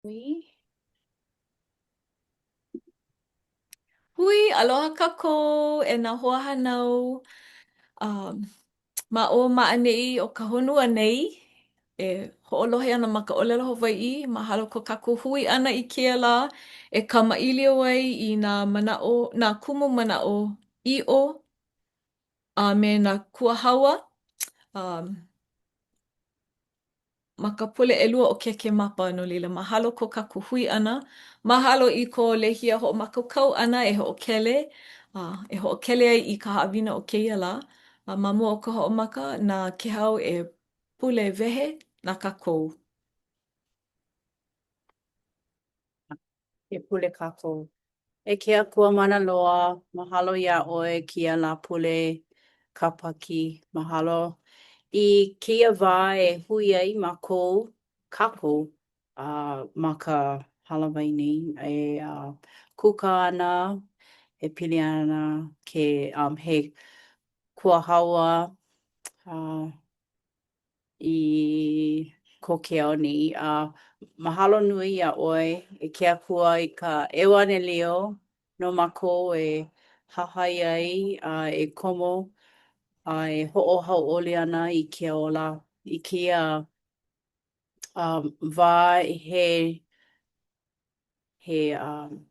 Hui. Hui, aloha kākou e nā hoahānau um, ma ʻō ma ʻaneʻi o ka honua nei e hoʻolohe ana ma ka ʻōlelo Hawaiʻi. Mahalo ko kākou hui ʻana i kēia lā e kamaʻilio ai i nā manaʻo, nā kumu manaʻo ʻiʻo a me nā kuahaua. Um, ma ka pule ʻelua o Kēkēmapa, no laila, mahalo ko kākou hui ʻana. Mahalo i ko Lehia hoʻomākaukau ʻana e hoʻokele, a e hoʻokele ai i ka haʻawina o kēia lā. A ma mua o ka hoʻomaka, na Kehau e pule wehe na kākou. E pule kākou. E ke Akua Mana Loa, mahalo iā ʻoe kēia Lāpule Kāpaki. Mahalo i kēia wā e hui ai mākou, kākou, uh, ma ka hālāwai nei e uh, kūkā ana, e pili ana ke um, he kuahaua uh, i ko ke ao nei. A mahalo nui iā ʻoe e ke Akua i ka ʻeuanelio no mākou e hahai ai a e komo a e hoʻohauʻoli ana i ke ola i kēia um, wā he he um,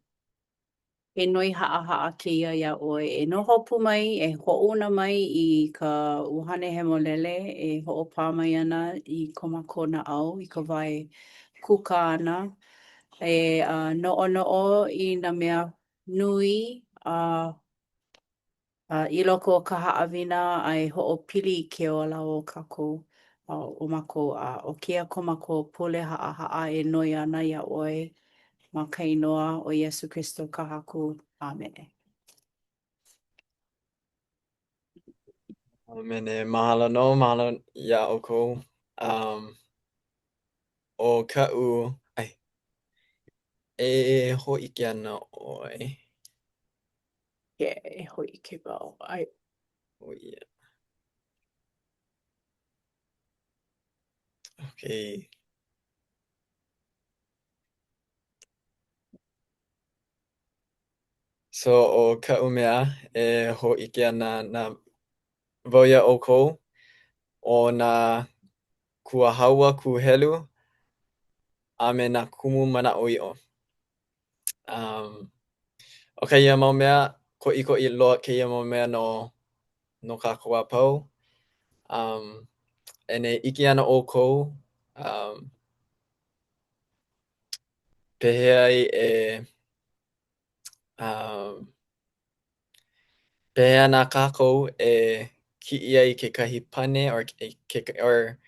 He noi haʻahaʻa kēia iā ʻoe e noho pū mai, e hoʻouna mai i ka ʻUhane Hemolele e hoʻopā mai ana i ko mākou naʻau i ka wā e kūkā ana, e noʻonoʻo i nā mea nui a i loko o ka haʻawina a e hoʻopili i ke ola o kākou, o mākou, a ʻo kēia ko mākou pule haʻahaʻa e noi ana iā ʻoe ma ka inoa ʻo Iesū Kristo ka Haku. ʻĀmene. ʻĀmene. Mahalo nō, mahalo iā ʻoukou. Um, ʻo kaʻu, ai, e hōʻike ana ʻoe. Yeah, e hōʻike wau. I... Oh, yeah. Okay. So, ʻo kaʻu mea e hōʻike ana na wau iā ʻoukou, ʻo nā kuahaua kūhelu a me nā kumu manaʻoʻiʻo. Um, ʻo kēia mau mea, koʻikoʻi loa kēia mau mea no no kākou a pau. Um, and e ʻike ana ʻoukou, um, pehea ai e um, pehea nā kākou e kiʻi ai kekahi pane or ke, or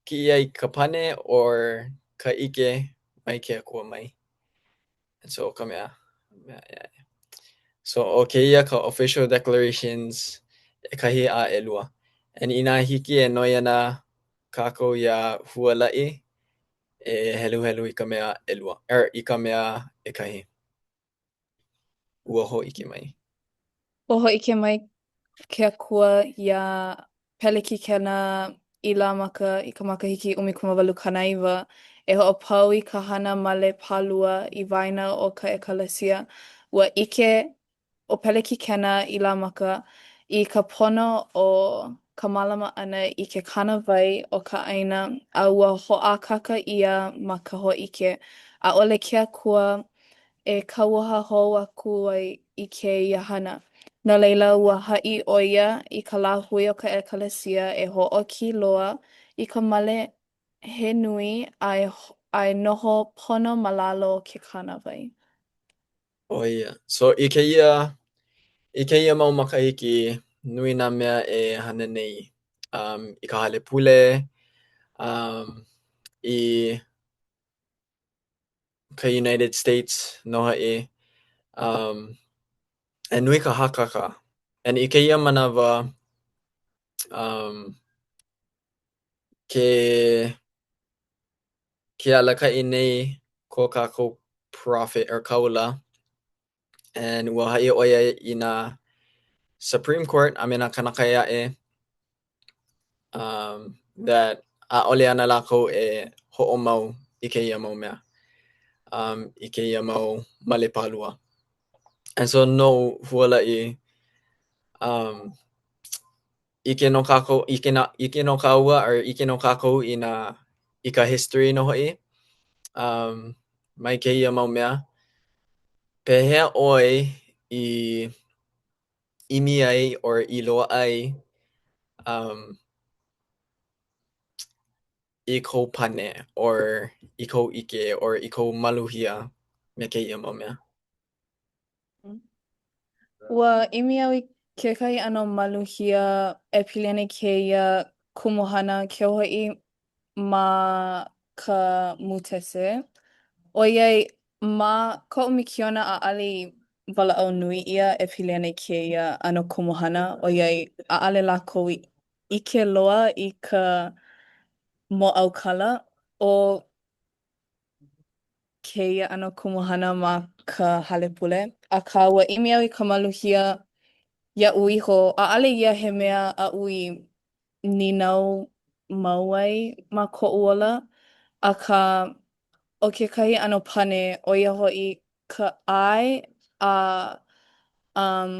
kiʻi ai ka pane or ka ʻike mai ke Akua mai. And so ka mea, mea yeah. So ʻo kēia ka official declarations ʻekahi a ʻelua. And inā hiki e noi ana kākou iā Hualaʻi e heluhelu i ka mea ʻelua, or i ka mea ʻekahi. Ua hōʻike mai. Ua hōʻike mai ke Akua iā Pelekikena ʻĪlāmaka i ka makahiki 1899 e hoʻopau i ka hana male pālua i waena o ka ʻekalesia. Ua ʻike ʻo Pelekikena ʻĪlāmaka i ka pono o ka mālama ʻana i ke kānāwai o ka ʻāina a ua hoʻākāka ʻia ma ka hōʻike, ʻaʻole ke Akua e kauoha hou aku ai i kēia hana. No laila, ua haʻi ʻo ia i ka lāhui o ka ʻekalesia e hoʻōki loa i ka male he nui a e, a e noho pono ma lalo o ke kānāwai. ʻO ia. So i kēia, i kēia mau makahiki, nui nā mea e hana nei um, i ka hale pule, um, i ka United States nō hoʻi. Um, e nui ka hakakā. And i kēia manawa, um, ke, ke alakaʻi nei ko kākou prophet or kāula, and ua haʻi ʻo ia i nā Supreme Court a me nā kānaka ʻē aʻe um, that ʻaʻole ana lākou e hoʻomau i kēia mau mea. um, i kēia mau male pālua. And so nou Hualaʻi, um, ʻike nō kākou, ʻike nā, ʻike nō kāua or ʻike nō kākou i nā, i ka history nō hoʻi um, mai kēia mau mea. Pehea ʻoe i ʻimi ai or i loaʻa ai um, i kou pane or i kou ʻike or i kou maluhia me kēia mau mea? Ua ʻimi au i kekahi ʻano maluhia e pili ana i kēia kumuhana keu hoʻi ma ka mūtese, ʻoiai ma koʻu mikiona ʻaʻale i walaʻau nui ʻia e pili ana i kēia ʻano kumuhana, ʻoiai ʻaʻale lākou i ʻike loa i ka mōʻaukala o kēia ʻano kumuhana ma ka hale pule, akā ua ʻimi au i ka maluhia iaʻu iho, ʻaʻale ia he mea aʻu i nīnau mau ai ma koʻu ola, akā ʻo kekahi ʻano pane, ʻo ia hoʻi ka ʻae a um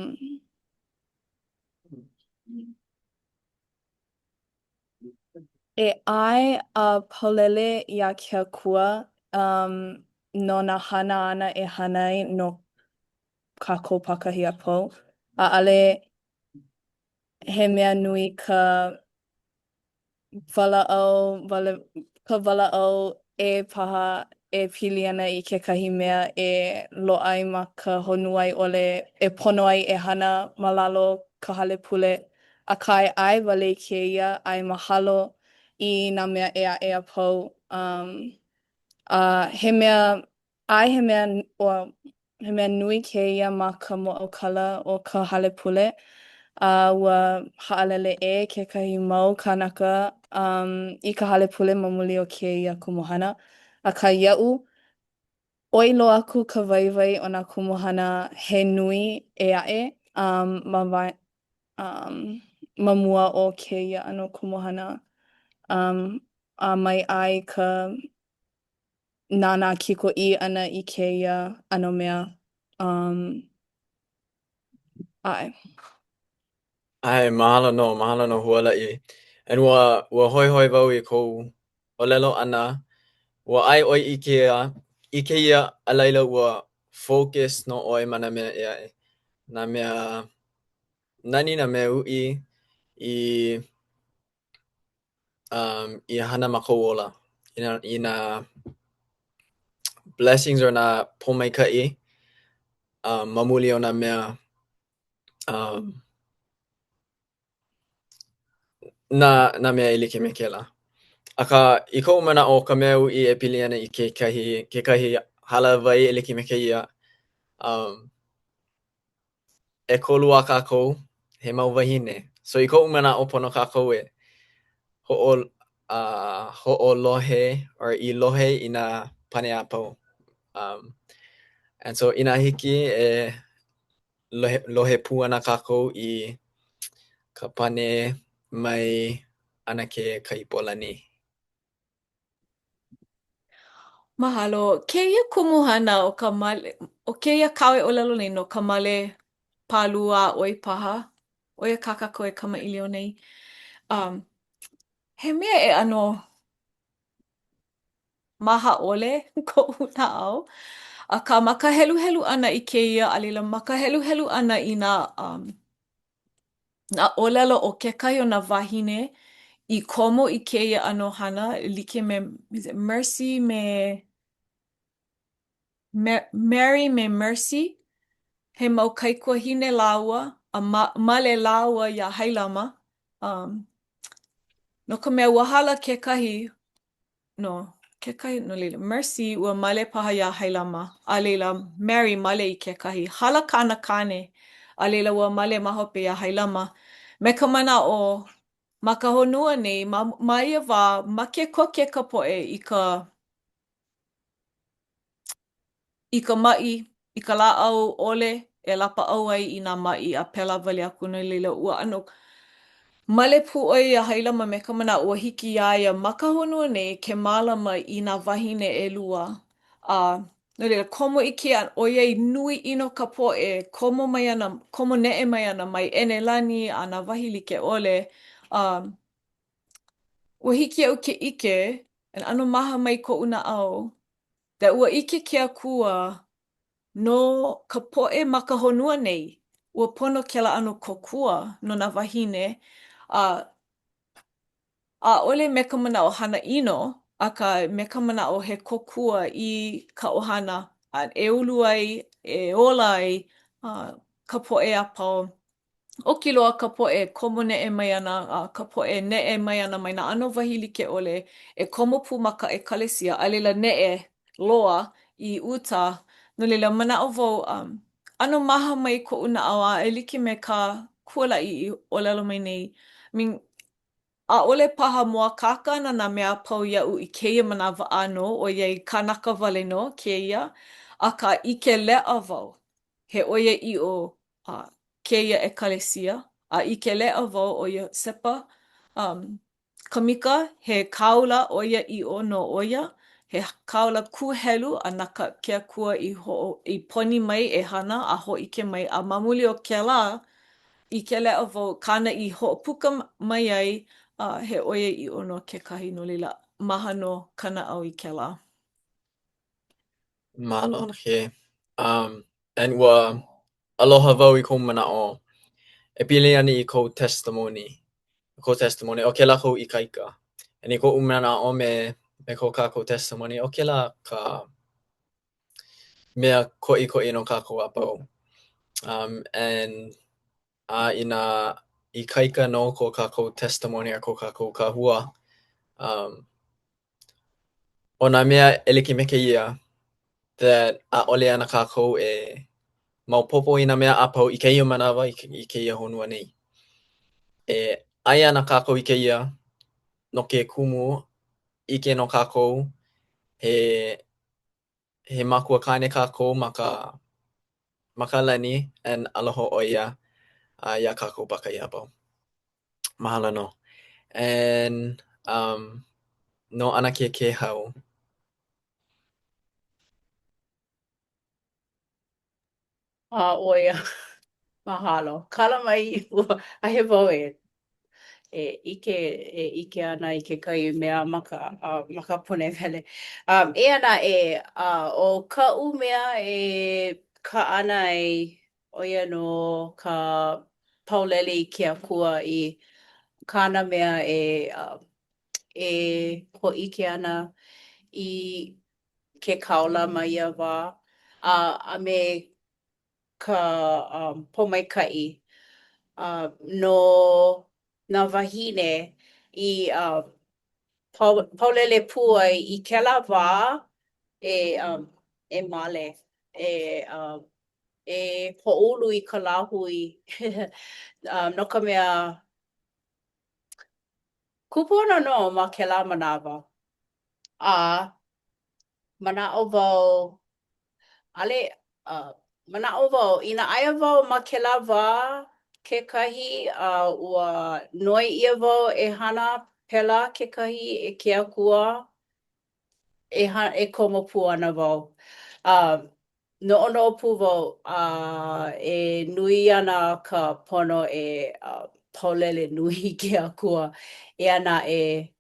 E ʻae a paulele iā ke Akua um no nā hana āna e hana ai no kākou pākahi a pau. ʻAʻale he mea nui ka walaʻau wale, ka walaʻau ʻē paha e pili ana i kekahi mea e loaʻa ai ma ka honua a i ʻole e pono ai e hana ma lalo o ka hale pule, akā e ʻae wale i kēia a e mahalo i nā mea ʻē aʻe a pau. Um, a he mea, ʻae he mea, well, he mea nui kēia ma ka mōʻaukala o ka hale pule, a ua haʻalele ʻē kekahi mau kānaka um, i ka hale pule ma muli o kēia kumuhana. Akā iaʻu, ʻoi loa aku ka waiwai o nā kumuhana he nui ʻē aʻe um, ma, wa, um, ma mua o kēia ʻano kumuhana um, a mai ʻae i ka nānā kikoʻī ʻana i kēia ʻano mea. Um, ʻae. ʻAe, mahalo nō, mahalo nō Hualaʻi. And ua, ua hoihoi wau i kou ʻōlelo ʻana, ua ʻae ʻoe i kēia, i kēia, a laila ua focus nō ʻoe ma nā mea ʻē aʻe, nā mea nani, nā mea uʻi i um, i hana ma kou ola. I nā, i nā blessings or nā pōmaikaʻi um, ma muli o nā mea um, nā, nā mea e like me kēlā. Akā, i koʻu manaʻo, ka mea uʻi e pili ana i kekahi, kekahi hālāwai e like me kēia, um, ʻekolu a kākou, he mau wāhine. So i koʻu manaʻo, pono kākou e hoʻo, uh, hoʻolohe or i lohe i nā pane a pau. Um, and so inā hiki e lohe, lohe pū ana kākou i ka pane mai ʻAnakē Kaipolani. Mahalo. Kēia kumuhana o ka male, ʻo kēia kāu e ʻōlelo nei no ka male pālua a ʻoi paha, ʻo ia kā kākou e kamaʻilio nei. Um, he mea e ʻano maha ʻole koʻu naʻau. Akā, ma ka heluhelu ʻana i kēia, a laila ma ka heluhelu ʻana i nā um, nā ʻōlelo o kekahi o nā wāhine i komo i kēia ʻano hana e like me is it Mercy me Mary me Mercy, he mau kaikuahine lāua a ma male lāua iā Hailama um, no ka mea ua hala kekahi No kekahi, no laila, Mercy, ua male paha iā Hailama, a laila, Mary male i kekahi. Hala kāna kāne, a laila ua male ma hope iā Hailama. Me ka manaʻo, ma ka honua nei, ma, ma ia wā, make koke ka poʻe i ka i ka maʻi, i ka lāʻau ʻole e lapaʻau ai i nā maʻi a pēlā wale aku no laila ua ʻano male pū ʻo ia iā Hailama me ka manaʻo ua hiki iā ia ma ka honua nei ke mālama i nā wāhine ʻelua a. No laila, komo i kēia, ʻoiai nui ʻino ka poʻe, komo mai ana, komo neʻe mai ana mai ʻEnelani a nā wahi like ʻole, um, ua hiki iaʻu ke ʻike, and ʻano maha mai koʻu naʻau, that ua ʻike ke Akua no ka poʻe ma ka honua nei, ua pono kēlā ʻano kōkua no nā wāhine, a ʻaʻole me ka manaʻo hana ʻino, akā me ka manaʻo he kōkua i ka ʻohana a e ulu ai, e ola ai ka poʻe a pau. ʻOki loa ka poʻe komo neʻe mai ana a ka poʻe neʻe mai ana mai nā ʻano wahi like ʻole e komo pū ma ka ʻekalesia a laila neʻe loa i uta. No laila, manaʻo wau, um, ʻano maha mai koʻu naʻau a e like me kā Kūalaʻi i ʻōlelo mai nei, I mean, ʻaʻole paha mōakāka ana nā mea a pau iaʻu i kēia manawa ʻānō, ʻoiai kanaka wale nō kēia, akā ʻike leʻa wau he ʻoiaʻiʻo a kēia ʻekalesia, a ʻike leʻa wau ʻo Iosepa um, Kamika, he kāula ʻoiaʻiʻo nō ʻo ia, he kāula kūhelu a na ka ke Akua i hoʻo i poni mai e hana a hōʻike mai, a ma muli o kēlā, ʻike leʻa wau kāna i hoʻopuka mai ai, a he ʻoiaʻiʻo nō kekahi, no laila, maha nō ka naʻau i kēlā. Mahalo ʻAnakē. Um, and ua aloha wau i kou manaʻo e pili ana i kou testimony, kou testimony, ʻo kēlā kou ikaika. And i koʻu manaʻo me, me ko kākou testimony, ʻo kēlā ka mea koʻikoʻi no kākou a pau. Um, and a inā ikaika nō ko kākou testimony a ko kākou kahua, um, ʻo nā mea e like me kēia, that ʻaʻole ana kākou e maopopo i nā mea a pau i kēia manawa i i kēia honua nei. E ʻae ana kākou i kēia no ke kumu ʻike nō kākou he he makua kāne kākou ma ka ma ka lani and aloha ʻo ia uh, iā kākou pākahi a pau. Mahalo nō. And um, no ʻAnakē Kēhau. A ʻo ia, mahalo. Kala mai ua aia wau e e ʻike e ʻike ana i kekahi mea ma ka uh, ma ka pūnaewele. Um, eia naʻe, uh, ʻo kaʻu mea e kaʻana ai, ʻo ia nō ka paulele i ke Akua i kāna mea e uh, e hōʻike ana i ke kāula ma ia wā, a a me ka um, pōmaikaʻi uh, no nā wāhine i uh, paulele pū ai i kēlā wā e, um, e male, e, uh, e hoʻoulu i ka lāhui uh, no ka mea, kūpono nō ma kēlā manawa. A manaʻo wau, ʻaʻole, uh, manaʻo wau, inā aia wau ma kēlā wā kekahi, a ua noi ʻia wau e hana pēlā kekahi e ke Akua, e ha e komo pū ana wau. Uh, noʻonoʻo pū wau, a e nui ana ka pono e uh, paulele nui i ke Akua. Eia naʻe,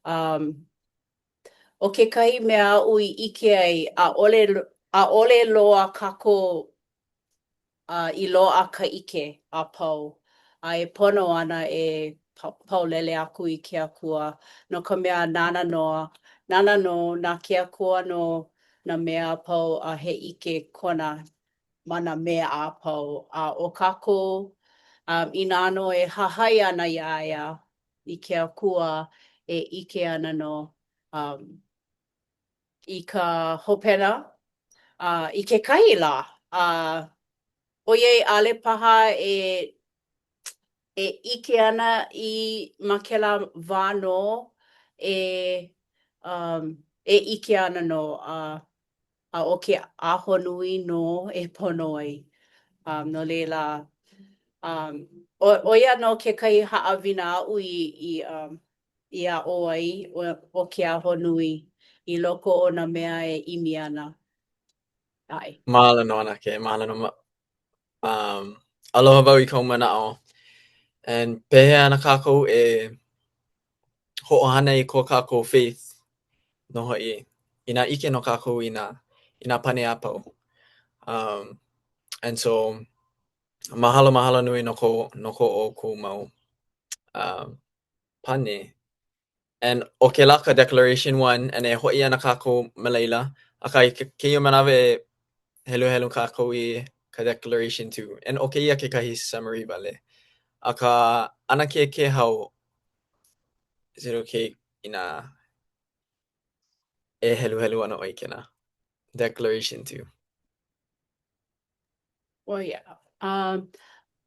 um, ʻo kekahi mea aʻu i ʻike ai, ʻaʻole, ʻaʻole loa kākou uh, i loaʻa ka ʻike a pau, a e pono ana e paulele aku i ke Akua, no ka mea nāna nō, nāna nō, na ke Akua nō nā mea a pau a he ʻike kona ma nā mea a pau. A ʻo kākou, um, inā nō e hahai ana iā ia i ke Akua, e ʻike ana nō um, i ka hopena, uh, i kekahi lā, a uh, ʻoiai ʻaʻole paha e e ʻike ana i ma kēlā wā nō e um, e ʻike ana nō a a ʻo ke ahonui nō e pono ai. Um, no laila, um, ʻo, ʻo ia nō kekahi haʻawina aʻu i, i, um, i aʻo ai ʻo, ʻo ke ahonui i loko o nā mea e ʻimi ana. ʻAe. Mahalo nō ʻanakē, mahalo nō. Um, aloha wau i kou manaʻo. And pehea ana kākou e hoʻohana i ko kākou faith nō hoʻi, inā ʻike nō kākou i nā, i nā pane a pau. Um, and so, mahalo, mahalo nui no ko, no ko ʻoukou mau um, pane. And ʻo kēlā ka Declaration 1, and e hoʻi ana kākou ma laila, akā i kēia manawa e heluhelu kākou i ka Declaration 2. And ʻo kēia kekahi summary wale. Akā, ʻanakē Kēhau, is it okay inā e heluhelu ana ʻoe i kēlā? Declaration 2. Well, yeah. Um,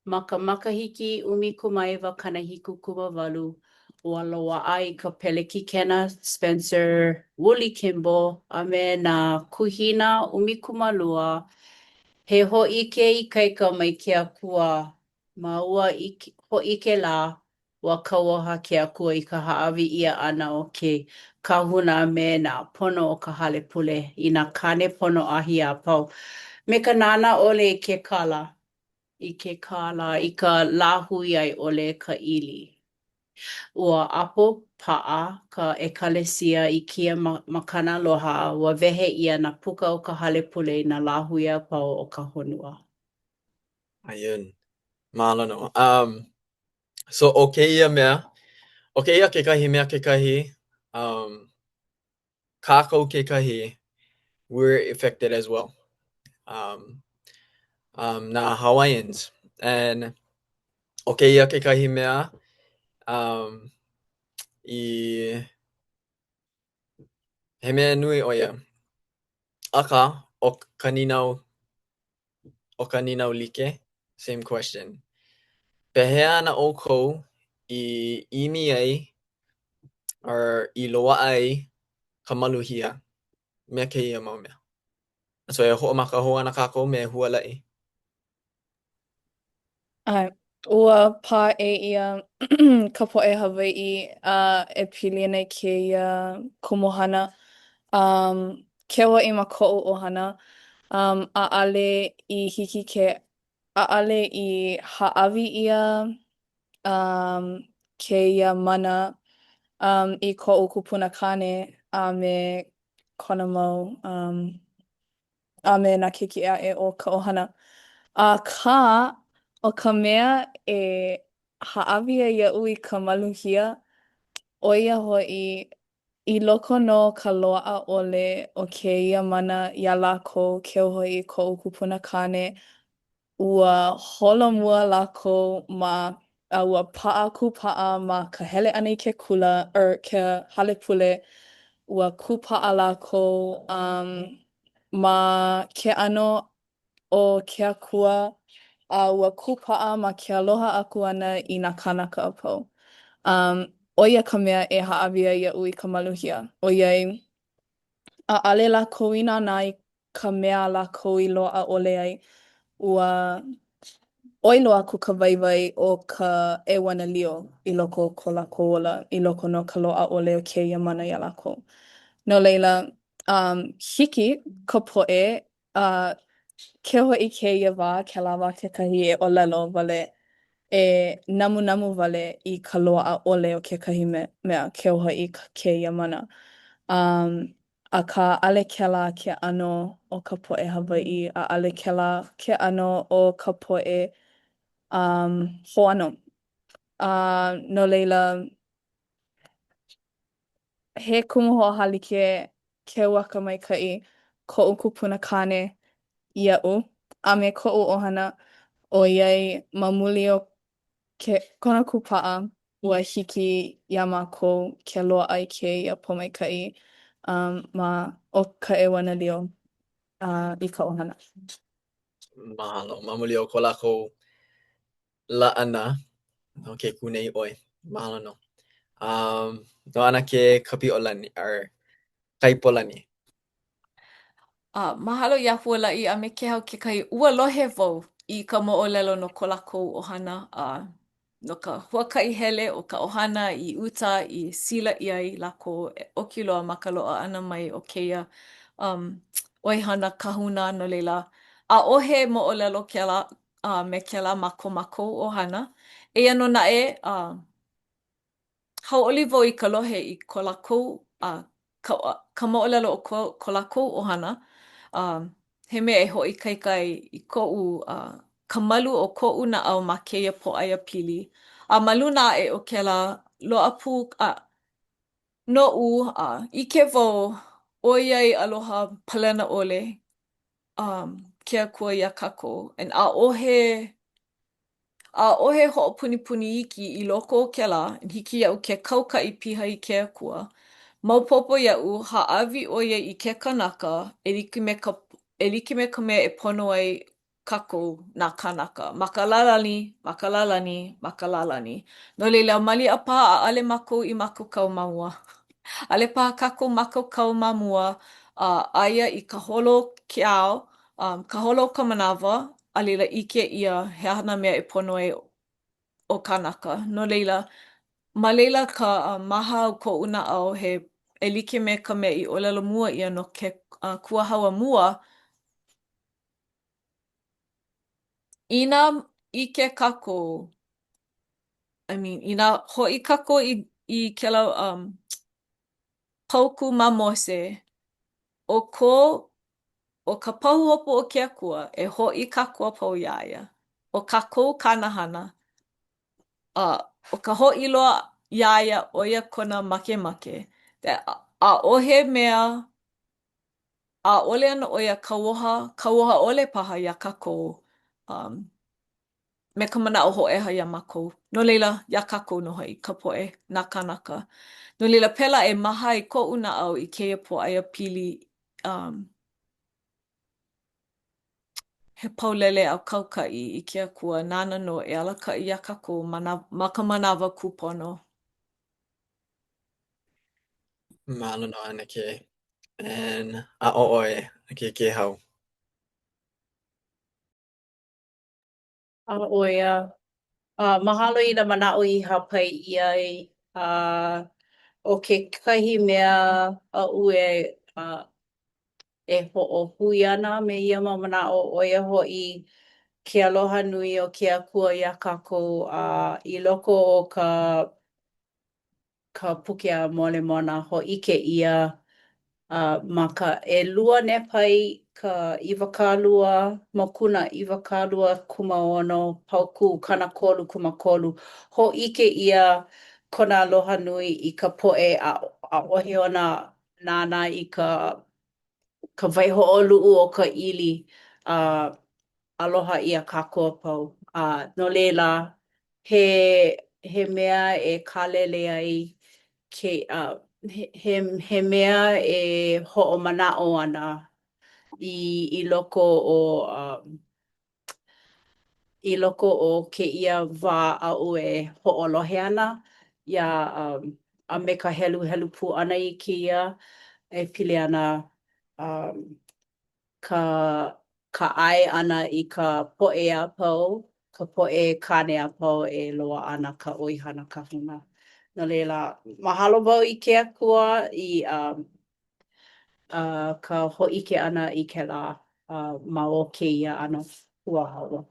ma ka makahiki 1978, ua loaʻa i ka Pelekikena Spencer Woolley Kimball a me nā kuhina 12 he hōʻike ikaika mai ke Akua ma ua hōʻike lā Ua kauoha ke Akua i ka hāʻawi ʻia ʻana o ke kahuna a me nā pono o ka hale pule i nā kāne pono ʻahi a pau, me ka nānā ʻole i ke kala, i ke kālā, i ka lāhui a i ʻole ka ʻili. Ua ʻapo paʻa ka ʻEkalesia i kēia makana aloha a ua wehe ʻia nā puka o ka hale pule i nā lāhui a pau o ka honua. Ayun. Mahalo nō. Um, So ʻo kēia mea, ʻo kēia kekahi mea kekahi, um, kākou kekahi, we're affected as well. Um, um, nā Hawaiians. And ʻo kēia kekahi mea, um, i, he mea nui ʻo ia. Akā, ʻo ka nīnau ʻo ka nīnau like, same question. Pehea ana ʻoukou i ʻimi ai or i loaʻa ai ka maluhia me kēia mau mea? So e hoʻomaka hou ana kākou me Hualaʻi. ʻAe. Ua pā ʻē ʻia ka poʻe Hawaiʻi a e pili ana i kēia kumuhana. Um, keu hoʻi ma koʻu ʻohana, um, ʻaʻale i hiki ke, ʻaʻale i hāʻawi ʻia um, kēia mana um, i koʻu kupuna kāne a me kona mau um, a me nā keiki ʻē aʻe o ka ʻohana. Akā, ʻo ka mea e hāʻawi ai iaʻu i ka maluhia, ʻo ia hoʻi, i loko nō ka loaʻa ʻole o kēia mana iā lākou, keu hoʻi i koʻu kupuna kāne, ua holomua lākou ma, a ua paʻa kūpaʻa ma ka hele ʻana i ke kula, or ke hale pule, ua kūpaʻa lākou um, ma ke ʻano o ke Akua, a ua kūpaʻa ma ke aloha aku ʻana i nā kānaka a pau. Um, ʻo ia ka mea e hāʻawi ai iaʻu i ka maluhia, ʻoiai, ʻaʻale lākou i nānā i ka mea a lākou i loaʻa ʻole ai, ua ʻoi loa aku ka waiwai o ka ʻeuanelio i loko o ko lākou ola, i loko nō ka loaʻa ʻole o kēia mana iā lākou. No laila, um, hiki ka poʻe A keu hoʻi kēia wā, kēlā wā kekahi e ʻōlelo wale, e namunamu wale i ka loaʻa ʻole o kekahi mea, keu hoʻi kēia mana. Um, akā, ʻaʻale kēlā ke ʻano o ka poʻe Hawaiʻi, ʻaʻale kēlā ke ʻano o ka poʻe um, hōʻano. A no laila, he kumu hoʻohālike keu a ka maikaʻi koʻu kupuna kāne iaʻu a me koʻu ʻohana, ʻoiai ma muli o ke kona kūpaʻa, ua hiki iā mākou ke loaʻa i kēia pōmaikaʻi um, ma o ka ʻeuanelio uh, i ka ʻohana. Mahalo. Ma muli o ko lākou laʻana no ke kū nei ʻoe. Mahalo nō. Um, no ʻAnakē Kapiʻolani, or Kaipolani. A mahalo iā Hualaʻi a me Kēhau kekahi. Ua lohe wau i ka moʻolelo no ko lākou ʻohana a no ka huakaʻi hele o ka ʻohana i uta i sila ʻia ai lākou e oki loa ma ka loaʻa ʻana mai o kēia um. ʻoihana kahuna, no laila, ʻaʻohe moʻolelo kēlā a me kēlā ma ko mākou ʻohana. Eia nō naʻe, hauʻoli wau i ka lohe i ko lākou, ka, ka moʻolelo o ko, ko lākou ʻohana, he mea e hoʻoikaika ai i koʻu, ka malu o koʻu naʻau ma kēia pōʻaiapili. A ma luna aʻe o kēlā, loaʻa pū, a, noʻu, a, ʻike wau ʻoiai aloha palena ʻole um, ke Akua iā kākou, and ʻaʻohe, ʻaʻohe hoʻopunipuni iki i loko o kēlā, and hiki iaʻu ke kaukaʻi piha i ke Akua. Maopopo iaʻu, hāʻawi ʻo ia i ke kanaka e like me ka, e like me ka mea e pono ai kākou nā kānaka ma ka lālani, ma ka lālani, ma ka lālani. No laila, maliʻa paha ʻaʻole mākou i mākaukau ma mua. ʻAʻole paha kākou mākaukau ma mua, a aia i ka holo ke ao, um, ka holo o ka manawa, a laila ʻike ʻia he aha nā mea e pono ai ʻo kānaka. No laila, ma laila ka maha o koʻu naʻau he e like me ka mea i ʻōlelo mua ʻia no ke uh, kuahaua mua, Inā ʻike kākou, I mean, inā hoʻi kākou i, i kēlā um, paukū ma Mose, ʻo ko, ʻo ka pahuhopu o ke Akua, e hoʻi kākou a pau iā ia. ʻO kākou kāna hana, a ʻo ka hoʻi loa iā ia, ʻo ia kona makemake. ʻAʻohe mea ʻaʻole ana ʻo ia kauoha, kauoha ʻole paha iā kākou um, me ka manaʻo hōʻeha iā mākou. No laila, iā kākou nō hoʻi, ka poʻe, nā kānaka. No laila, pēlā e maha ai koʻu naʻau i kēia pōʻaiapili um, he paulele a kaukaʻi i ke Akua nāna nō e alakaʻi iā kākou ma, nā, ma ka manawa kūpono. Mahalo nō ʻAnakē. And a ʻo ʻoe, ʻAnakē Kēhau. A ʻo ia, uh, mahalo i nā manaʻo i hāpai ʻia ai. Uh, ʻo kekahi mea aʻu e uh, e hoʻohui ana me ia mau manaʻo, ʻo ia hoʻi ke aloha nui o ke Akua iā kākou a i loko o ka ka Puke a Molemona hōʻike ʻia uh, ma ka ʻelua Nepai ka 20, mokuna 20 kūmāono, paukū 33 kūmākolu, hōʻike ʻia kona aloha nui i ka poʻe a ʻaʻohe ona nānā i ka ka waihoʻoluʻu o ka ʻili a aloha ʻia kākou a pau. A no laila, he he mea e kālele ai ke uh, he, he, he mea e hoʻomanaʻo ana i, i loko o um, i loko o kēia wā aʻu e hoʻolohe ana iā um, a me ka heluhelu pū ʻana i kēia e pili ana um, ka ka ʻae ʻana i ka poʻe a pau, ka poʻe kāne a pau e loaʻa ana ka ʻoihana kahuna. No laila, mahalo wau i ke Akua i um, uh, ka hōʻike ʻana i kēlā uh, ma o kēia ʻano kuahaua.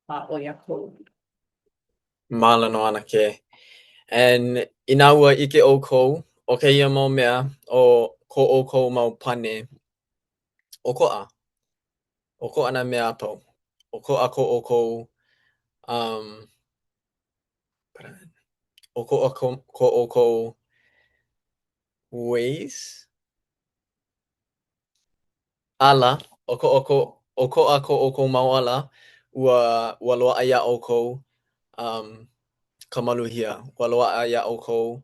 A ʻo ia kou. Mahalo nō ʻAnakē. And inā ua ʻike ʻoukou ʻo kēia mau mea ʻo ko ʻoukou mau pane, ʻokoʻa. ʻOkoʻa nā mea a pau. ʻOkoʻa ko ʻoukou um, ʻokoʻa ko, ko ʻoukou ways? Ala, ʻokoʻa ko, ʻokoʻa ko ʻoukou mau ala, ua, ua loaʻa iā ʻoukou um, ka maluhia, ua loaʻa iā ʻoukou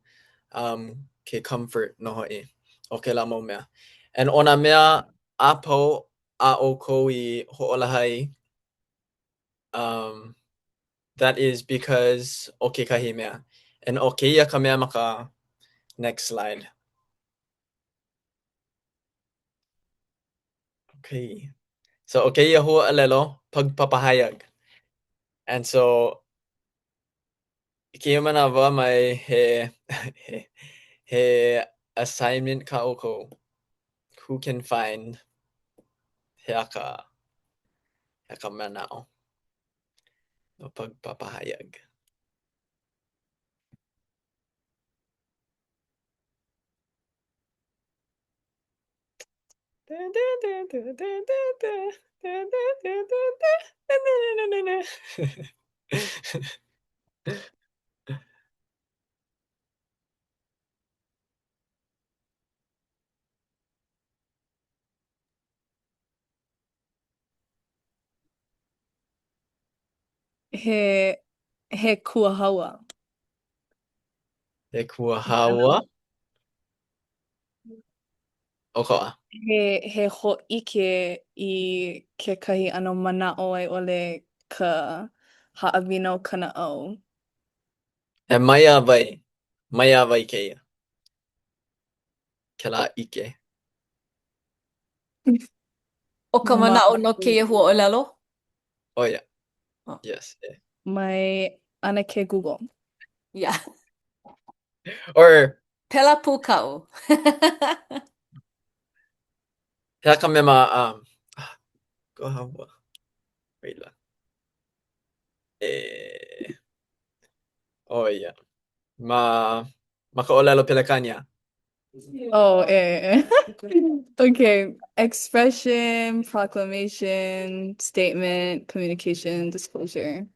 um, ke comfort nō hoʻi o kēlā mau mea. And ʻo nā mea a pau a ʻoukou i hoʻolaha ai, um, that is because o kekahi mea. And ʻo kēia ka mea ma ka next slide. Okay. So ʻo kēia huaʻōlelo, pagpapahayag. And so, i kēia manawa mai he, he, he assignment kā ʻoukou. Who can find? He aha ka he aha ka manaʻo no pagpapahayag? He he kuahaua. He kuahaua? ʻOkoʻa. He he hōʻike i kekahi ʻano manaʻo a i ʻole ka haʻawina o ka naʻau. E maiā wai, maiā wai kēia? Kēlā ʻike. ʻO ka manaʻo no kēia huaʻōlelo? Oh yeah. Oh. Yes. Yeah. Mai ʻAnakē Google. Yeah. Or Pēlā pū kaʻu. He aha ka mea ma um, ah, kuahaua. Wait lang. E, oh yeah. Ma, ma ka ʻōlelo Pelekānia. Oh, eh. Okay. Expression, proclamation, statement, communication, disclosure.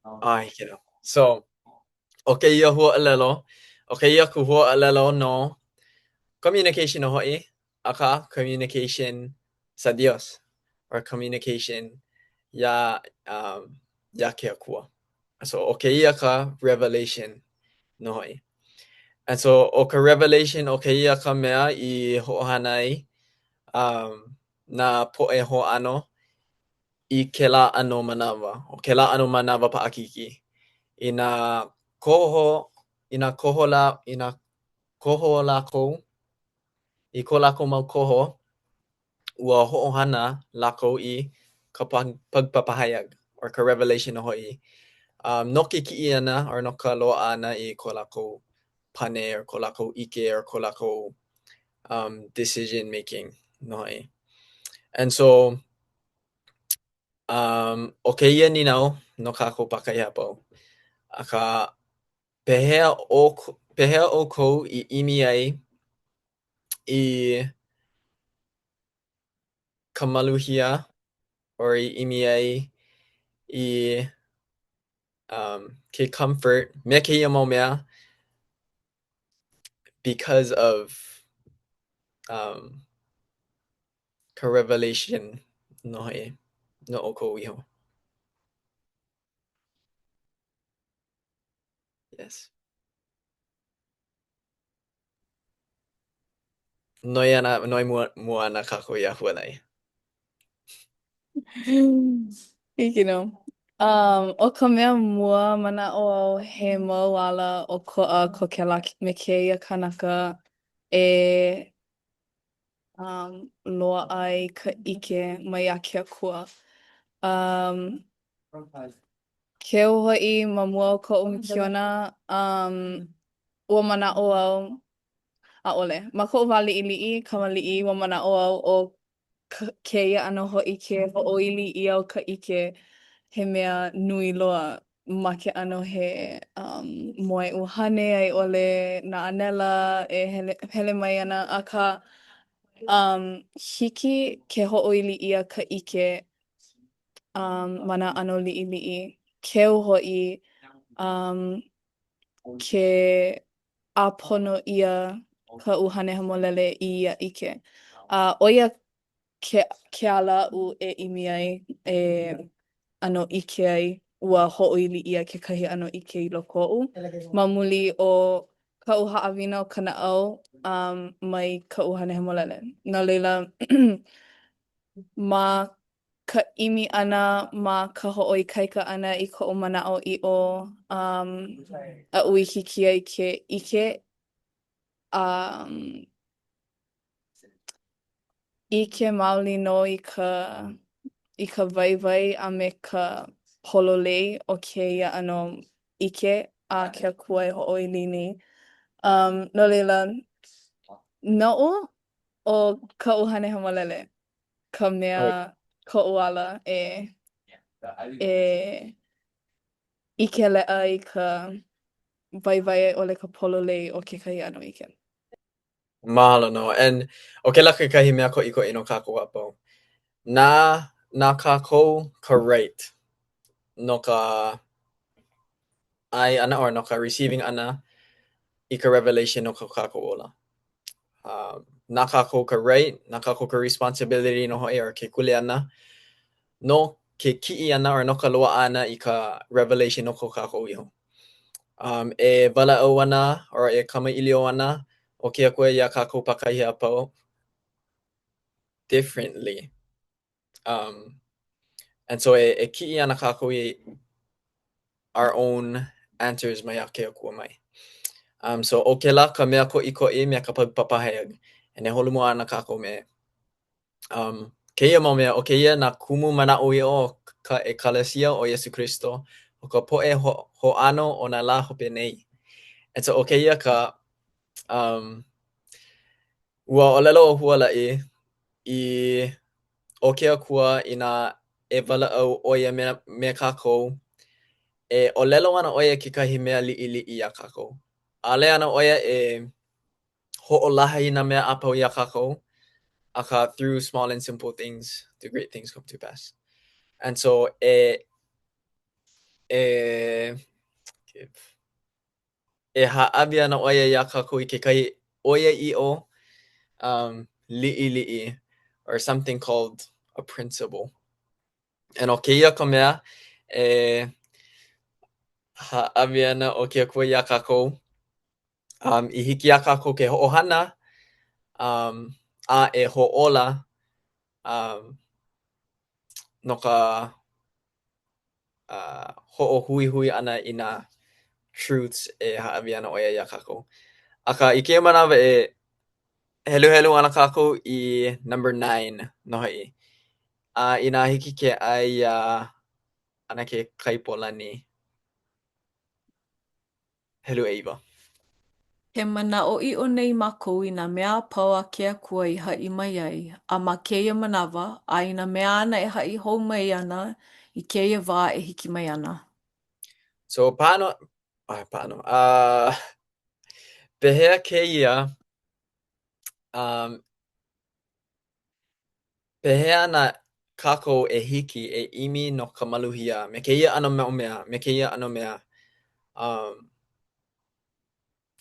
Ah, hiki nō. So, ʻo kēia huaʻōlelo, ʻo kēia ka huaʻōlelo no communication nō hoʻi, akā communication sa Dios or communication iā um, iā ke Akua. So, ʻo kēia ka revelation nō hoʻi. And so, ʻo ka revelation ʻo kēia ka mea i hoʻohana ai um, nā poʻe hōʻano i kēlā ʻano manawa, ʻo kēlā ʻano manawa paʻakikī. Inā koho, inā koho lā, inā koho lākou i ko lākou mau koho, ua hoʻohana lākou i ka pagpapahayag or ka revelation nō hoʻi um, no ke kiʻi ʻana or no ka loaʻa ʻana i ko lākou pane or ko lākou ʻike or ko lākou um, decision making nō hoʻi. And so, um, ʻo kēia nīnau no kākou pākahi a pau. Akā, pehea ʻoukou, pehea ʻoukou i ʻimi ai i ka maluhia or i ʻimi ai i um, ke comfort me kēia mau mea because of um, ka revelation nō hoʻi no ʻoukou iho. Yes. Noi ana, noi mua, mua ana kākou iā Hualai. Hiki nō. Um, ʻo ka mea mua manaʻo au he mau ala ʻokoʻa ko kēlā me kēia kanaka e um, loaʻa ai ka ʻike maiā ke Akua. Um, keu hoʻi ma mua o koʻu mikiona, um, ua manaʻo au, ʻaʻole. Ma koʻu wā liʻiliʻi, kamaliʻi, ua manaʻo au ʻo kēia ʻano hōʻike hoʻoili ʻia o ka ʻike he mea nui loa ma ke ʻano he um, moe ʻuhane a i ʻole nā ʻānela e hele, hele mai ana, akā um, hiki ke hoʻoili ʻia ka ʻike um, ma nā ʻano liʻiliʻi, keu hoʻi um, ke ʻāpono ʻia ka ʻUhane Hemolele i ia ʻike. A ʻo ia ke, ke ala aʻu e ʻimi ai, e ʻano ʻike ai, ua hoʻoili ʻia kekahi ʻano ʻike i loko oʻu. Ma muli o kaʻu haʻawina o ka naʻau um, mai ka ʻUhane Hemolele. No laila, ma ka ʻimi ʻana ma ka hoʻoikaika ʻana i koʻu manaʻoʻiʻo um, aʻu i hiki ai ke ʻike um, ʻike maoli nō i ka i ka waiwai a me ka pololei o kēia ʻano ʻike a ke Akua e hoʻoili nei. Um, no laila, noʻu, ʻo ka ʻUhane Hemolele. Ka mea koʻu ala e e ʻike leʻa i ka waiwai a i ʻole ka pololei o kekahi ʻano ʻike. Mahalo nō. And ʻo kēlā kekahi mea koʻikoʻi no kākou a pau. Na, na kākou ka right no ka ʻae ʻana or no ka receiving ʻana i ka revelation no ko kākou ola. Um, na kākou ka right, na kākou ka responsibility nō hoʻi or ke kuleana no ke kiʻi ʻana or no ka loaʻa ʻana i ka revelation no ko kākou iho. Um, e walaʻau ana or e kamaʻilio ana ʻo ke Akua iā kākou pākahi a pau differently. Um, and so e, e kiʻi ana kākou i our own answers maiā ke Akua mai. Um, so ʻo kēlā ka mea koʻikoʻi me ka papa and e holomua ana kākou me um, kēia mau mea, ʻo kēia nā kumu manaʻoʻiʻo o ka ʻEkalesia o Iesū Kristo, o ka poʻe ho hoʻāno o nā lā hope nei. And so ʻo kēia ka, um, ua ʻōlelo ʻo Hualaʻi i ʻo ke Akua inā e walaʻau ʻo ia me, me kākou, e ʻōlelo ana ʻo ia kekahi mea liʻiliʻi iā kākou. ʻAʻole ana ʻo ia e hoʻolaha i nā mea a pau iā kākou, akā through small and simple things do great things come to pass. And so e e e hāʻawi ana ʻo ia iā kākou i kekahi ʻoiaʻiʻo um, liʻiliʻi or something called a principle. And ʻo kēia ka mea e hāʻawi ana ʻo ke Akua iā kākou um, i hiki iā kākou ke hoʻohana um, a e hoʻōla um, no ka uh, hoʻohuihui ʻana i nā truths e hāʻawi ana ʻo ia iā kākou. Akā, i kēia manawa e heluhelu ana kākou i number 9 nō hoʻi. A inā hiki ke ʻae iā ʻAnakē Kaipolani. Helu ʻeiwa. Ke manaʻoʻiʻo nei mākou i nā mea a pau a ke Akua i haʻi mai ai, a ma kēia manawa, a i nā mea āna e haʻi hou mai ana i kēia wā e hiki mai ana. So, paano, ah, paano, uh, pehea kēia, um, Pehea ana kākou e hiki e ʻimi no ka maluhia me kēia ʻano mau mea, me kēia ʻano mea, um,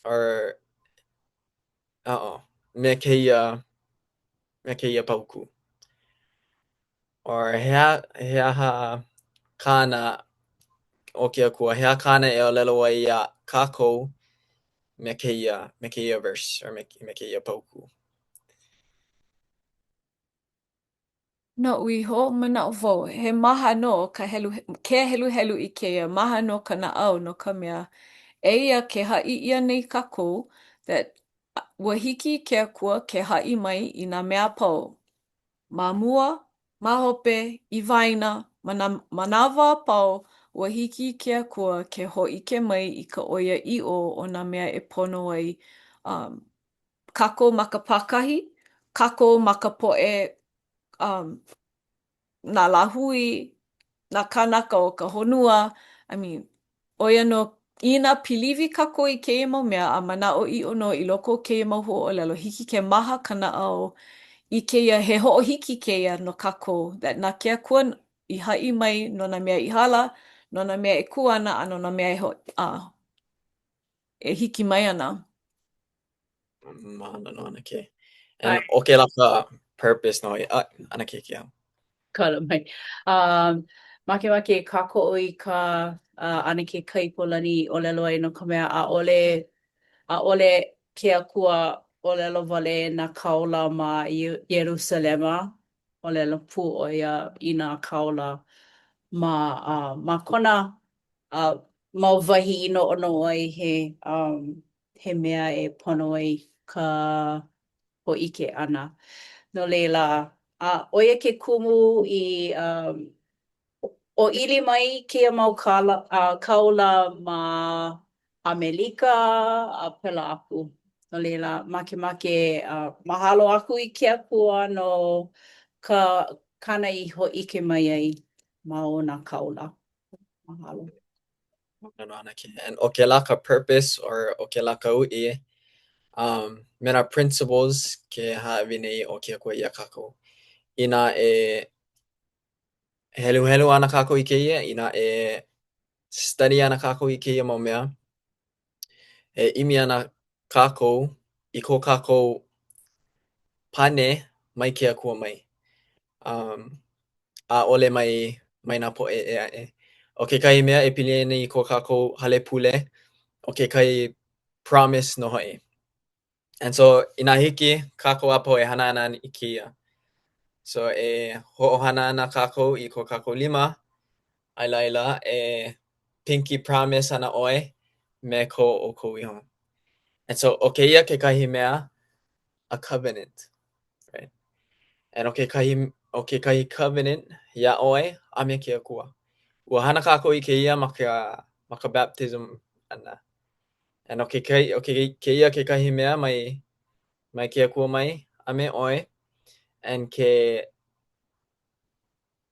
or, uh-oh, me kēia, me kēia paukū? Or he aha, he aha kāna o ke Akua, he aha kāna e ʻōlelo ai iā kākou me kēia, me kēia verse or me, me kēia paukū? Noʻu iho, manaʻo wau, he maha nō ka helu, ke heluhelu i kēia, maha nō ka naʻau no ka mea, eia ke haʻi ʻia nei kākou that ua hiki i ke Akua ke haʻi mai i nā mea a pau, ma mua, ma hope, i waena, ma nā manawa a pau, ua hiki i ke Akua ke hōʻike mai i ka ʻoiaʻiʻo o nā mea e pono ai um, kākou ma ka pākahi, kākou ma ka poʻe, um, nā lāhui, nā kānaka o ka honua, I mean, ʻo ia nō, inā piliwi kākou i kēia mau mea a manaʻoʻiʻo nō i loko o kēia mau huaʻōlelo, hiki ke maha ka naʻau i kēia, he hoʻohiki kēia no kākou, that na ke Akua i haʻi mai no nā mea i hala, no nā mea e kū ana, a no nā mea e ho, uh, e hiki mai ana. Mahalo nō ʻAnakē. And ʻo kēlā ka purpose nō, a ʻAnakē Keahu. Kala mai. Um, makemake e kākoʻo i kā uh, ʻAnakē Kaipolani i ʻōlelo ai no ka mea ʻaʻole ʻaʻole ke Akua ʻōlelo wale nā kāula ma Ierusalema, ʻōlelo pū ʻo ia i nā kāula ma, uh, ma kona uh, mau wahi i noʻonoʻo ai he um, he mea e pono ai ka hōʻike ʻana. No laila, a ʻo ia ke kumu i um, ʻōʻili mai kēia mau kāla, uh, kāula ma ʻAmelika a pēlā aku. No laila, makemake uh, mahalo aku i ke Akua no ka kāna i hōʻike mai ai ma o nā kāula. Mahalo. And ʻo kēlā ka purpose or ʻo kēlā ka uʻi um, me nā principles ke hāʻawi nei ʻo ke Akua iā kākou. Inā e heluhelu ana kākou i kēia, inā e study ana kākou i kēia mau mea, e ʻimi ana kākou i ko kākou pane mai ke Akua mai. Um, ʻaʻole mai, mai nā poʻe ʻē aʻe. ʻO kekahi mea e pili ana i ko kākou hale pule, ʻo kekahi promise nō hoʻi. And so, inā hiki kākou a pau e hana ana i kēia. So, e hoʻohana ana kākou i ko kākou lima, a laila e pinky promise ana ʻoe me ko ʻoukou iho. And so, ʻo kēia kekahi mea, a covenant, right? And ʻo kekahi, ʻo kekahi covenant iā ʻoe a me ke Akua. Ua hana kākou i kēia ma ka, ma ka baptism ʻana. And ʻo kekahi, ʻo kēia kekahi mea mai, mai ke Akua mai a me ʻoe, and ke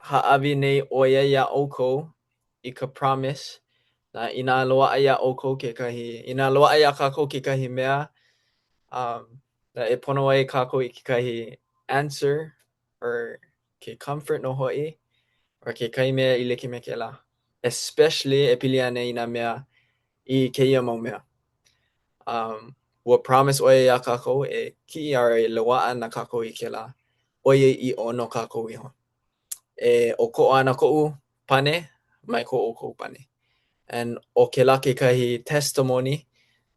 hāʻawi nei ʻo ia iā ʻoukou i ka promise, na inā loaʻa iā ʻoukou kekahi, inā loaʻa iā kākou kekahi mea, um, na e pono ai kākou i kekahi answer or ke comfort nō hoʻi, or kekahi mea i like me kēlā. Especially e pili ana i nā mea i kēia mau mea. Um, ua promise ʻo ia iā kākou e kiʻi a e loaʻa ana kākou i kēlā ʻoiaʻiʻo no kākou iho. E ʻokoʻa ana koʻu pane mai ko ʻoukou pane. And ʻo kēlā kekahi testimony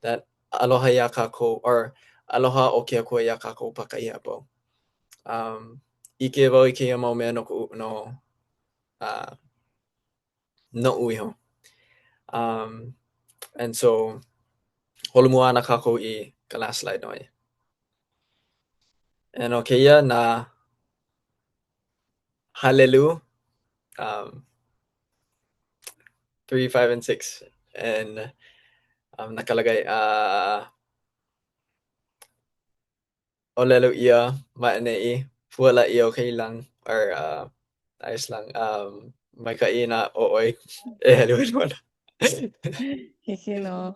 that aloha iā kākou or aloha ʻo ke Akua iā kākou pākahi a pau. Um, ʻike wau i kēia mau mea no koʻu, no, uh, noʻu iho. Um, and so, holomua ana kākou i ka last slide nō. And ʻo kēia nā Halelu, um, 3, 5, and 6. And um, nakalagay, uh, ʻōlelo ʻia ma ʻaneʻi, pualaʻi okay lang, or uh, ayos lang, um, maikaʻi inā ʻo ʻoe e heluhelu ana. Hiki nō.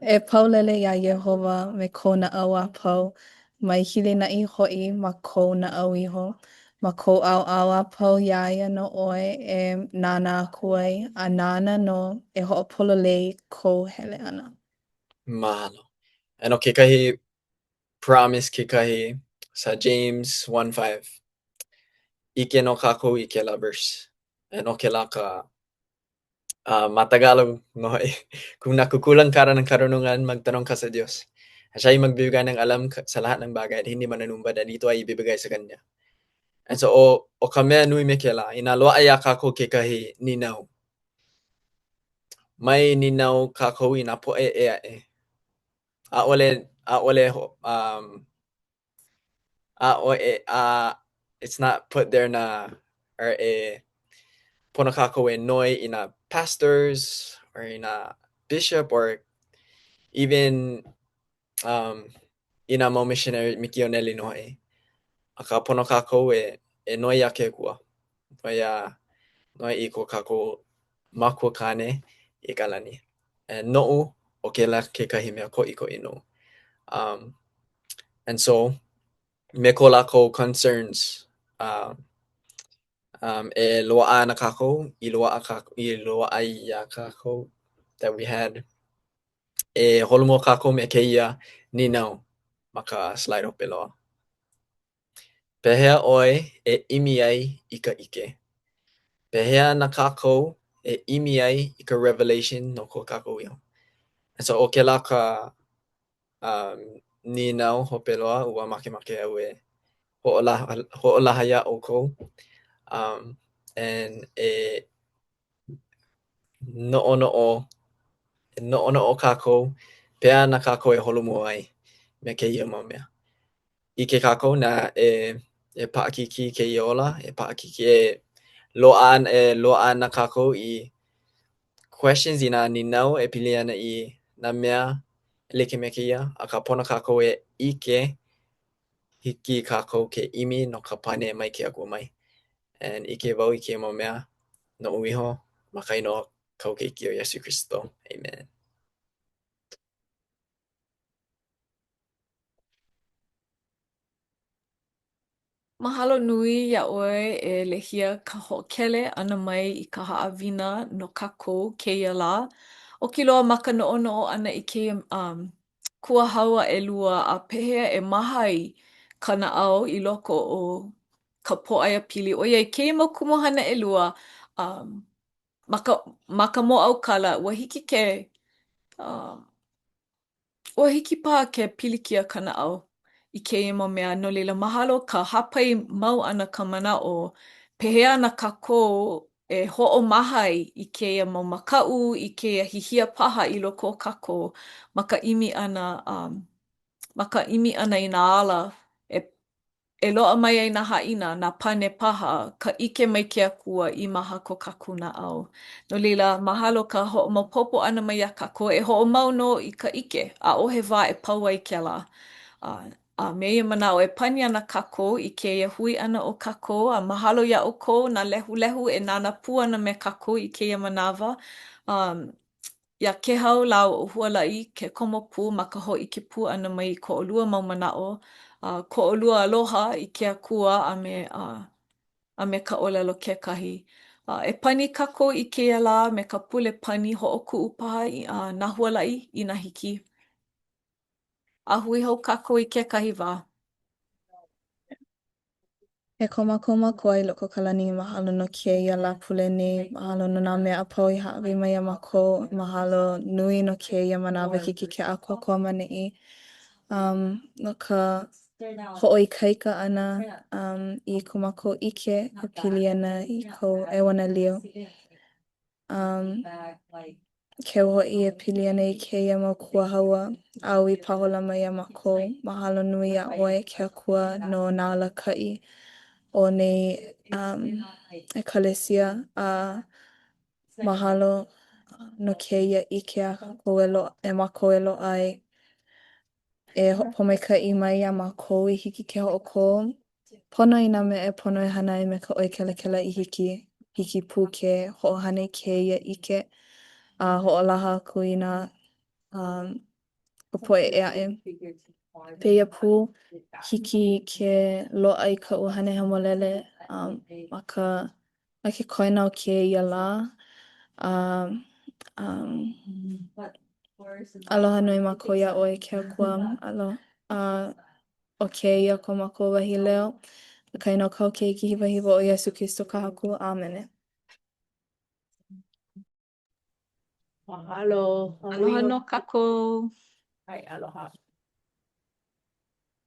E paulele iā Iēhova me kou naʻau a pau, mai hilinaʻi hoʻi ma kou naʻau iho. Ma kou ʻaoʻao a pau iā ia nō ʻoe e nānā aku ai, a nāna nō e hoʻopololei kou hele ʻana. Mahalo. And ʻo kekahi promise kekahi sa James 1:5. ʻIke nō kākou i kēlā verse. And ʻo kēlā ka uh, ma Tagalog nō hoʻi. Kung nakukulang ka ng karunungan, magtanong ka sa Diyos. At siya'y magbibigay ng alam sa lahat ng bagay at hindi mananumbat at ito ay ibibigay sa kanya. And so, ʻo, ʻo ka mea nui me kēlā, inā loaʻa iā kākou kekahi nīnau, mai nīnau kākou i nā poʻe ʻē aʻe. ʻAʻole, ʻaʻole, um, ʻaʻohe, uh, it's not put there na, or e pono kākou e noi i nā pastors or i nā bishop or even um, i nā mau missionary, mikioneli nō hoʻi. Akā pono kākou e, e noi iā ke Akua. Noi iā, noi i ko kākou makua kāne i ka lani. And noʻu, ʻo kēlā kekahi mea koʻikoʻi noʻu. Um, and so, me ko lākou concerns, uh, um, e loaʻa ana kākou, i loaʻa kākou, i loaʻa iā kākou that we had E holomua kākou me kēia nīnau ma ka slide hope loa. Pehea ʻoe e ʻimi ai i ka ʻike? Pehea ana kākou e ʻimi ai i ka revelation no ko kākou iho? And so ʻo kēlā ka um, nīnau hope loa ua makemake au e hoʻolaha, hoʻolaha iā ʻoukou. Um, and e noʻonoʻo, e noʻonoʻo kākou, pehea ana kākou e holomua ai me kēia mau mea. ʻIke kākou na e, e paʻakikī kēia ola, e paʻakikī, e loaʻa ana, e loaʻa ana kākou i questions, i nā nīnau e pili ana i nā mea e like me kēia, akā pono kākou e ʻike. Hiki kākou ke ʻimi no ka pane mai ke Akua mai. And ʻike wau i kēia mau mea noʻu iho ma ka inoa kāu Keiki ʻo Iesū Kristo. Amen. Mahalo nui iā ʻoe e Lehia ka hoʻokele ʻana mai i ka haʻawina no kākou kēia lā. Oki loa ma ka noʻonoʻo ʻana i kēia um, kuahaua ʻelua a pehea e maha ai ka naʻau i loko o ka pōʻaiapili ʻoiai kēia mau kumuhana ʻelua um, ma ka, ma ka mōʻaukala ua hiki ke um, Ua hiki paha ke pilikia ka naʻau i kēia mau mea, no laila mahalo ka hāpai mau ʻana ka manaʻo pehea ana kākou e hoʻomaha ai i kēia mau makaʻu, i kēia hihia paha i loko o kākou ma ka ʻimi ʻana um ma ka ʻimi ʻana i nā ala e E loaʻa mai ai nā haʻina, nā pane paha, ka ʻike mai ke Akua i maha ko kākou naʻau. No laila, mahalo ka hoʻomaopopo ʻana mai iā kākou e hoʻomau nō i ka ʻike, ʻaʻohe wā e pau ai kēlā. A, a me ia manaʻo e pani ana kākou i kēia hui ʻana o kākou, a mahalo iā ʻoukou nā lehulehu e nānā pū ana me kākou i kēia manawa. Um, Iā Kēhau lāua ʻo Hualaʻi ke komo pū ma ka hōʻike pū ʻana mai i ko ʻolua mau manaʻo, a ko ʻolua aloha i ke Akua a me, a, a me ka ʻōlelo kekahi. A e pani kākou i kēia lā me ka pule pani hoʻokuʻu paha i a nā Hualaʻi inā hiki. A hui hou kākou i kekahi wā. E ko mākou Makua i loko o ka lani, mahalo no kēia Lāpule nei, mahalo no nā mea a pau i hāʻawi mai iā mākou, mahalo nui no kēia manawa hiki ke ʻākoakoa ma neʻi, um, no ka hoʻoikaika ʻana um, i ko mākou ʻike e pili ana i kou ʻEuanelio. Um, keu hoʻi e pili ana i kēia mau kuahaua āu i pāhola mai iā mākou. Mahalo nui iā ʻoe, ke Akua, no nā alakaʻi o nei um, ʻekalesia, a mahalo no kēia ʻike a kākou e loaʻa, e mākou e loaʻa ai. E hoʻopōmaikaʻi mai iā mākou i hiki ke hoʻokō pono i nā mea e pono e hana ai me ka ʻoi kelakela i hiki, hiki pū ke hoʻohana i kēia ʻike a hoʻolaha aku i nā um, ka poʻe ʻē aʻe. Pēia pū, hiki ke loaʻa i ka ʻUhane Hemolele um, ma ka ma ke koena o kēia lā. A um, aloha nui mākou iā ʻoe ke Akua. Alo, a ʻo kēia ko mākou wahi leo, ma ka inoa o kāu Keiki hiwahiwa ʻo Iesū Kristo ka Haku. ʻĀmene. Mahalo. Aloha nō kākou. ʻAe, aloha.